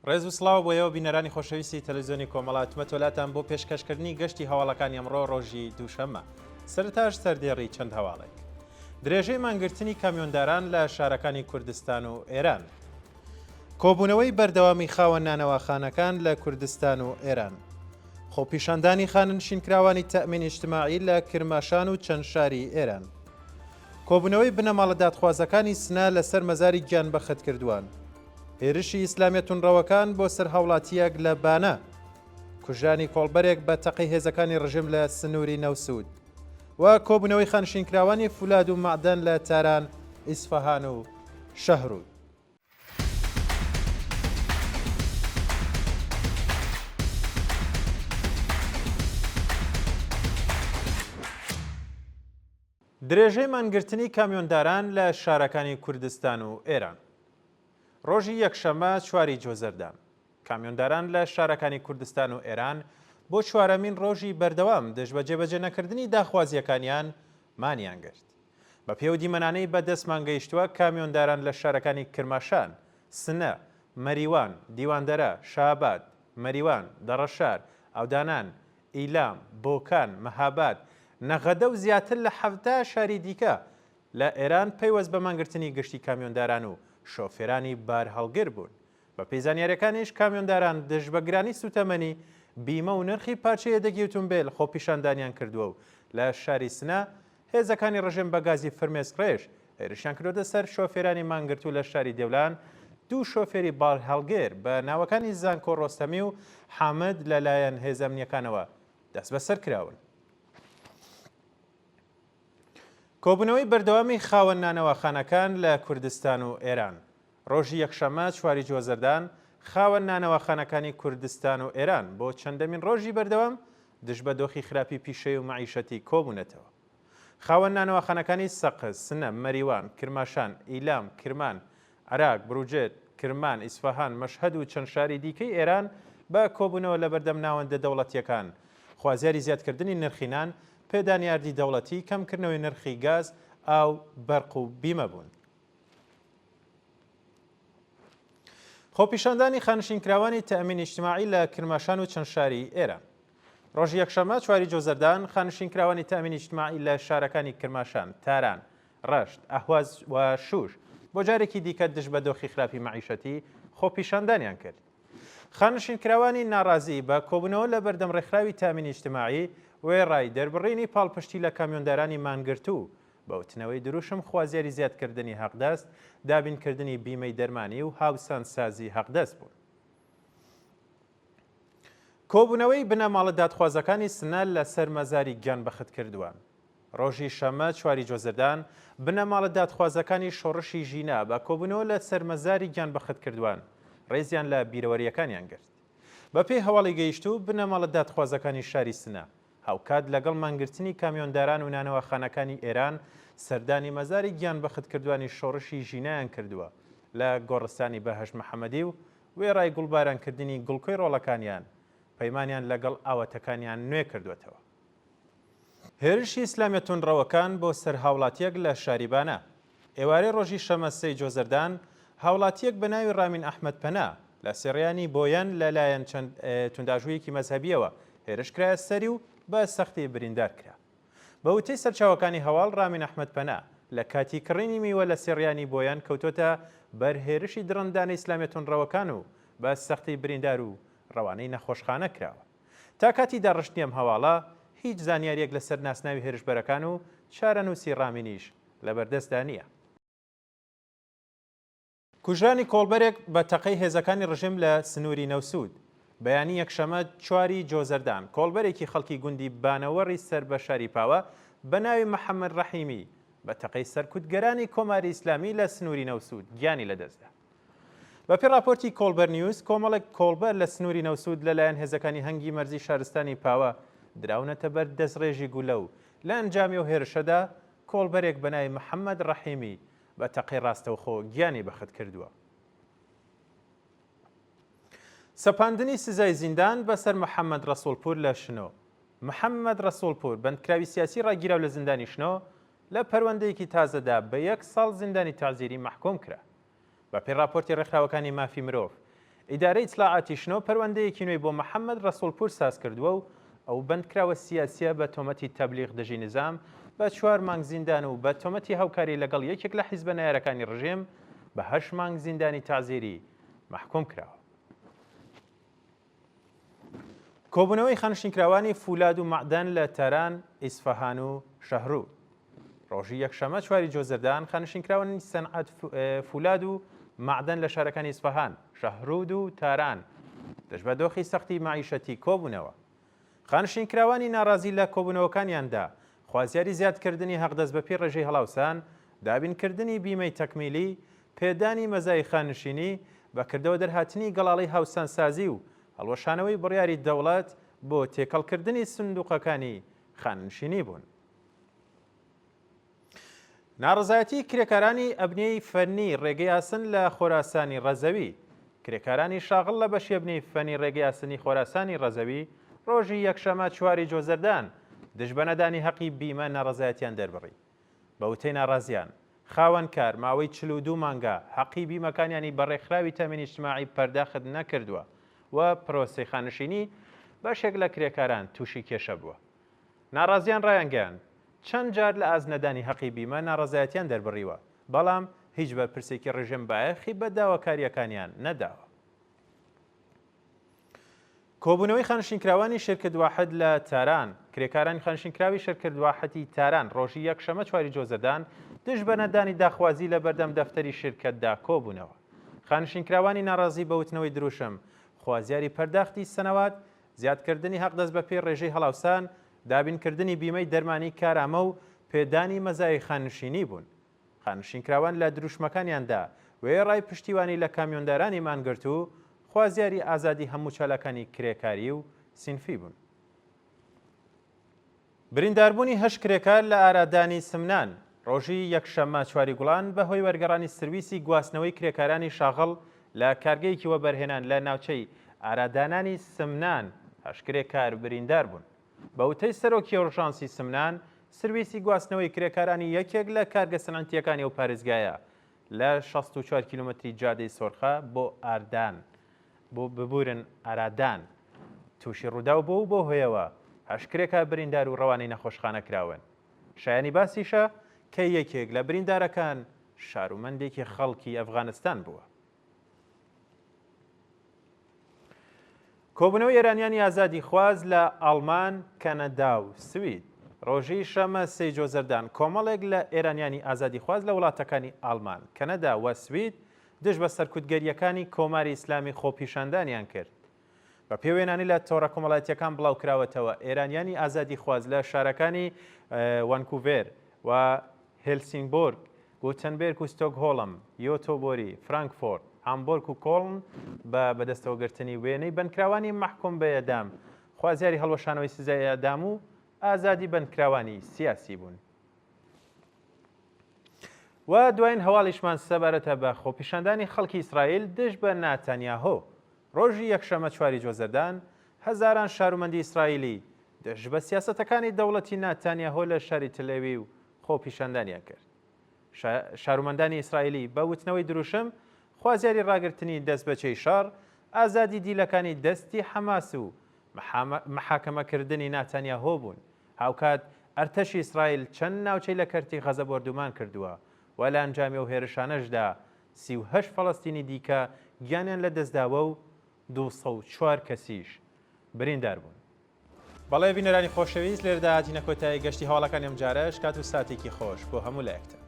ڕێز و سڵاو بۆ ئێوە بینەرانی خۆشەویستی تەلەڤیزیۆنی کۆمەڵە تمەتۆلاتان بۆ پێشکەشکردنی گەشتی هەواڵەکانی ئەمڕۆ ڕۆژی دووشەممە سەرەتاش سەردێڕی چەند هەواڵێک درێژەی مانگرتنی کامیۆنداران لە شارەکانی کوردستان و ئێران کۆبوونەوەی بەردەوامی خاوەن نانەواخانەکان لە کوردستان و ئێران خۆپیشاندانی خانەنشینکراوانی تەئمین ئیجتماعی لە کرماشان و چەند شاری ئێران. کۆبوونەوەی بنەماڵە دادخوازەکانی سنە لەسەر مەزاری گیانبەختکردووان. هێرشی ئیسلامیە توندڕەوەکان بۆ سەر هاوڵاتییەک لە بانە. کوژرانی کۆڵبەرێک بە تەقەی هێزەکانی ڕژێم لە سنووری نەوسوود. و کۆبوونەوەی خانشینکراوانی فولاد و مەعدەن لە تاران، ئیسفەهان و شەهرود. درێژەی مانگرتنی کامیۆنداران لە شارەکانی کوردستان و ئێران. ڕۆژی یەکشەممە چواری جۆزەردان، کامیۆنداران لە شارەکانی کوردستان و ئێران بۆ چوارەمین ڕۆژی بەردەوام دژ بە جێبەجێ نەکردنی داخوازییەکانیان مانیان گرت. بە پێی ئەو دیمەنانەی بە دەستمان گەیشتووە، کامیۆنداران لە شارەکانی کرماشان، سنە، مەریوان، دیواندەرە، شاباد، مەریوان، دەڕەشار، ئاودانان، ئیلام، بۆکان، مەهاباد، نەغەدە و زیاتر لە 70 شاری دیکە لە ئێران پەیوەست بە مانگرتنی گشتی کامیۆنداران و شۆفێرانی بارهەڵگر بوون. بەپێی زانیارییەکانیش کامیۆنداران دژ بە گرانی سووتەمەنی، بیمە و نرخی پارچە یەدەگی ئوتومبێل خۆپیشاندانیان کردووە و لە شاری سنە هێزەکانی ڕژێم بە گازی فرمێسکڕێژ هێرشیان کردۆتە سەر شۆفێرانی مانگرتوو لە شاری دێولان، دوو شۆفێری بارهەڵگر بە ناوەکانی زانکۆ ڕۆستەمی و حامد لەلایەن هێزە ئەمنییەکانەوە دەستبەسەر کراون. کۆبوونەوەی بەردەوامی خاوەن نانەواخانەکان لە کوردستان و ئێران ڕۆژی یەکشەممە چواری جۆزەردان خاوەن نانەواخانەکانی کوردستان و ئێران بۆ چەندەمین ڕۆژی بەردەوام دژ بە دۆخی خراپی پیشەی و مەعیشەتی کۆبوونەتەوە. خاوەن نانەواخانەکانی سەقز، سنە، مەریوان، کرماشان، ئیلام، کرمان، عەراک، بروجێرد، کرمان، ئیسفەهان، مەشهەد و چەند شاری دیکەی ئێران بە کۆبوونەوە لەبەردەم ناوەندە دەوڵەتییەکان خوازیاری زیادکردنی نرخی نان، پێدانی ئاردی دەوڵەتی، کەمکردنەوەی نرخی گاز، ئاو، بەرق و بیمە بوون. خۆپیشاندانی خانشینکراوانی تەئمین ئیجتماعی لە کرماشان و چەند شاری ئێران. ڕۆژی یەکشەممە چواری جۆزەردان خانشینکراوانی تەئمین ئیجتماعی لە شارەکانی کرماشان، تاران، ڕەشت، ئەهواز و شوش بۆ جارێکی دیکە دژ بە دۆخی خراپی مەعیشەتی خۆپیشاندانیان کرد. خانشینکراوانی ناڕازی بە کۆبوونەوە لە بەردەم ڕێکخراوی تەئمین ئیجتماعی وێڕای دەربڕینی پاڵپشتی لە کامیۆندارانی مانگرتوو بە وتنەوەی دروشم خوازیاری زیادکردنی هەقدەست، دابینکردنی بیمەی دەرمانی و هاوسانسازی هەقدەست بوون. کۆبوونەوەی بنەماڵە دادخوازەکانی سنە لە سەر مەزاری گیانبەختکردووان. ڕۆژی شەممە چواری جۆزەردان، بنەماڵە دادخوازەکانی شۆڕشی ژینا بە کۆبوونەوە لە سەر مەزاری گیانبەختکردووان، ڕێزیان لە بیرەوەرییەکانیان گرت. بەپێی هەواڵی گەیشتوو، بنەماڵە دادخوازەکانی شاری سنە، هاوکات لەگەڵ مانگرتنی کامیۆنداران و نانەواخانەکانی ئێران، سەردانی مەزاری گیانبەختکردوانی شۆڕشی ژینایان کردووە لە گۆڕستانی بەهەشت محەمەدی و وێڕای گوڵبارانکردنی گوڵکۆی ڕۆڵەکانیان، پەیمانیان لەگەڵ ئاواتەکانیان نوێ کردووەتەوە. هێرشی ئیسلامیە توندڕەوەکان بۆ سەر هاوڵاتییەک لە شاری بانە. ئێوارەی ڕۆژی شەمە سێی جۆزەردان، هاوڵاتییەک بە ناوی ڕامین ئەحمەد پەنا، لە سێڕیانی بۆیەن لە لایەن چەند توندئاژوویەکی مەزهەبییەوە هێرش کرایە سەری و بە سەختی بریندار کرا. بە وتەی سەرچاوەکانی هەواڵ، ڕامین ئەحمەد پەنا لە کاتی کڕینی میوە لە سێڕیانی بۆیەن کەوتۆتە بەر هێرشی دڕندانەی ئیسلامیە توندڕەوەکان و بە سەختی بریندار و ڕەوانەی نەخۆشخانە کراوە. تا کاتی داڕشتنی ئەم هەواڵە، هیچ زانیارییەک لەسەر ناسناوی هێرشبەرەکان و چارەنووسی ڕامینیش لەبەردەستدا نییە. کوژرانی کۆڵبەرێک بە تەقەی هێزەکانی ڕژێم لە سنووری نەوسوود. بەیانی یەکشەمە چواری جۆزەردان، کۆڵبەرێکی خەڵکی گوندی بانەوەڕی سەر بە شاری پاوە بە ناوی محەممەد ڕەحیمی بە تەقەی سەرکوتگەرانی کۆماری ئیسلامی لە سنووری نەوسوود گیانی لەدەستدا. بەپێی ڕاپۆرتی کۆڵبەر نیوز، کۆمەڵێک کۆڵبەر لە سنووری نەوسوود لەلایەن هێزەکانی هەنگی مەرزی شارستانی پاوە دراونەتە بەر دەستڕێژی گولە و لە ئەنجامی ئەو هێرشەدا کۆڵبەرێک بە ناوی محەممەد ڕەحیمی بە تەقەی ڕاستەوخۆ گیانی بەخت کردووە. سەپاندنی سزای زیندان بەسەر محەممەد ڕەسووڵپوور لە شنۆ. محەممەد ڕەسووڵپوور، بەندکراوی سیاسی ڕاگیراو لە زیندانی شنۆ، لە پەروەندەیەکی تازەدا بە یەک ساڵ زیندانی تەعزیری مەحکووم کرا. بەپێی ڕاپۆرتی ڕێکخراوەکانی مافی مرۆڤ، ئیدارەی ئیتڵاعاتی شنۆ پەروەندەیەکی نوێی بۆ محەممەد ڕەسووڵپوور ساز کردووە و ئەو بەندکراوە سیاسییە بە تۆمەتی تەبلیغ دژی نیزام بە چوار مانگ زیندان و بە تۆمەتی هاوکاری لەگەڵ یەکێک لە حیزبە نەیارەکانی ڕژێم بە هەشت مانگ زیندانی تەعزیری مەحکووم کراوە. کۆبوونەوەی خانشینکراوانی فولاد و مەعدەن لە تاران، ئیسفەهان و شەهرود. ڕۆژی یەکشەممە چواری جۆزەردان خانشینکراوانی سەنعەت فولاد و مەعدەن لە شارەکانی ئیسفەهان، شەهرود و تاران دژ بە دۆخی سەختی مەعیشەتی کۆبوونەوە. خانشینکراوانی ناڕازی لە کۆبوونەوەکانیاندا خوازیاری زیادکردنی حەقدەست بەپێی ڕێژەی هەڵاوسان، دابینکردنی بیمەی تەکمیلی، پێدانی مەزای خانشینی، بە کردەوە دەرهاتنی گەڵاڵەی هاوسانسازی و هەڵوەشانەوەی بڕیاری دەوڵەت بۆ تێکەڵکردنی سندوقەکانی خانەنشینی بوون. ناڕەزایەتی کرێکارانی ئەبنیەی فەنی ڕێگەی ئاسن لە خۆراسانی ڕەزەوی کرێکارانی شاغڵ لە بەشی ئەبنیەی فەنی ڕێگەی ئاسنی خۆراسانی ڕەزەوی ڕۆژی یەکشەمە چواری جۆزەردان دژ بە نەدانی هەقی بیمە ناڕەزایەتیان دەربڕی. بە وتەی ناڕازیان، خاوەن کار ماوەی 42 مانگە هەقی بیمەکانیانی بە ڕێکخراوی تەمین ئیجتماعی پەرداخت نەکردووە و پرۆسەی خانەنشینی بەشێک لە کرێکاران تووشی کێشە بووە. ناڕازیان ڕایانگەیاند، چەند جار لە ئاست نەدانی هەقی بیمە ناڕەزایەتیان دەربڕیوە، بەڵام هیچ بەرپرسێکی ڕژێم بایەخی بە داواکارییەکانیان نەداوە. کۆبوونەوەی خانشینکراوانی شرکت واحد لە تاران کرێکارانی خانشینکراوی شرکت واحدی تاران ڕۆژی یەکشەمە چواری جۆزەردان دژ بە نەدانی داخوازی لە بەردەم دەفتەری شرکەتدا کۆبوونەوە. خانشینکراوانی ناڕازی بە وتنەوەی دروشم خوازیاری پەرداختی سەنەوات، زیادکردنی حەقدەست بەپێی ڕێژەی هەڵاوسان، دابینکردنی بیمەی دەرمانی کارامە و پێدانی مەزای خانشینی بوون. خانشینکراوان لە دروشمەکانیاندا وێڕای پشتیوانی لە کامیۆندارانی مانگرتوو، خوازیاری ئازادی هەموو چالاکانی کرێکاری و سینفی بوون. برینداربوونی هەشت کرێکار لە ئارادانی سمنان، ڕۆژی یەکشەممە چواری گوڵان بە هۆی وەرگەڕانی سرویسی گواستنەوەی کرێکارانی شاغڵ لە کارگەیەکی وەبەرهێنان لە ناوچەی ئارادانانی سمنان هەشت کرێکار بریندار بوون. بە وتەی سەرۆکی ئۆژانسی سمنان، سرویسی گواستنەوەی کرێکارانی یەکێک لە کارگە سنعەتییەکانی ئەو پارێزگایە لە 64 کیلۆمەتری جادەی سۆرخە بۆ ئاردان بۆ ببورن ئارادان تووشی ڕووداو بوو و بەو هۆیەوە هەشت کرێکار بریندار و ڕەوانەی نەخۆشخانە کراون. شایانی باسیشە کە یەکێک لە بریندارەکان شارومەندێکی خەڵکی ئەفغانستان بووە. کۆبوونەوەی ئێرانیانی ئازادیخواز لە ئاڵمان، کەنەدا و سوید. ڕۆژی شەمە سێی جۆزەردان کۆمەڵێک لە ئێرانیانی ئازادیخواز لە وڵاتەکانی ئاڵمان، کەنەدا و سوید دژ بە سەرکوتگەرییەکانی کۆماری ئیسلامی خۆپیشاندانیان کرد. بە پێی وێنانەی لە تۆڕە کۆمەڵایەتییەکان بڵاو کراوەتەوە، ئێرانیانی ئازادیخواز لە شارەکانی وانکوڤێر و هێلسینگبۆرگ، گوتنبێرگ و ستۆکهۆڵم، یۆتۆبۆری، فرانکفۆرت، هامبۆرگ و کۆڵن بە بەدەستەوەگرتنی وێنەی بەندکراوانی مەحکوم بە ئێعدام، خوازیاری هەڵوەشانەوەی سزای ئێعدام و ئازادی بەندکراوانی سیاسی بوون. و دوایین هەواڵیشمان سەبارەتە بە خۆپیشاندانی خەڵکی ئیسرائیل دژ بە ناتانیاهۆ. ڕۆژی یەکشەممە چواری جۆزەردان، هەزاران شارومەندی ئیسرائیلی دژ بە سیاسەتەکانی دەوڵەتی ناتانیاهۆ لە شاری تلئەویو خۆپیشاندانیان کرد. شارومەندانی ئیسرائیلی بە وتنەوەی دروشم خوازیاری ڕاگرتنی دەستبەجێی شەڕ، ئازادی دیلەکانی دەستی حەماس و محاکەمەکردنی ناتانیاهۆ بوون. هاوکات ئەرتەشی ئیسرائیل چەند ناوچەی لە کەرتی غەزە بۆردومان کردووە و لە ئەنجامی ئەو هێرشانەشدا 38 فەڵەستینی دیکە گیانیان لەدەستداوە و 204 کەسیش بریندار بوون. بەڵێ بینەرانی خۆشەویست لێرەدا هاتینە کۆتایی گەشتی هەواڵەکانی ئەمجارەش کات و ساتێکی خۆش بۆ هەموو لایەکتان.